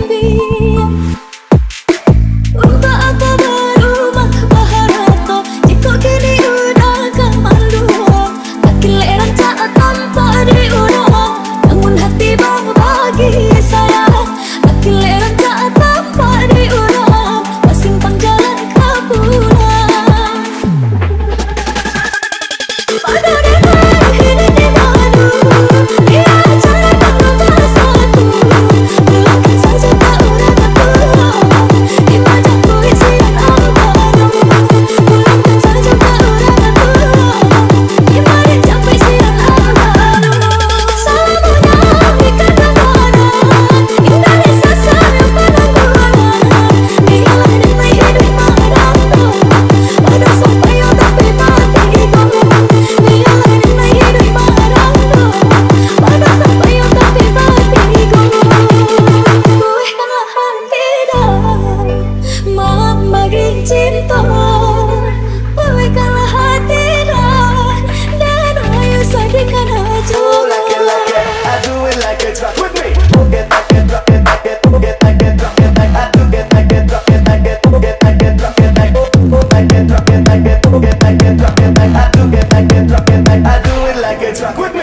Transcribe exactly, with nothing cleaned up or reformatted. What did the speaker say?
Untuak apo barumah baharato, jikok kini udah ka malu? Lakilek rancak tampak di urang, namun hati babagi sayang. Lakilek rancak tampak di urang, basimpang jalan ka pulang. Mambagi cinta, buekkanlah hati dah, dan ayo sadikan aja. Oh, like it, like it, I do it like it, rock with me. Move it, like it, drop it, like it, move it, like it, drop it, like I do it, like it, drop it, like it, move it, like it, drop it, like, move it, like it, drop it, like it, move it, like it, drop it, like I do it, like it, drop it, like I do it, like it, rock with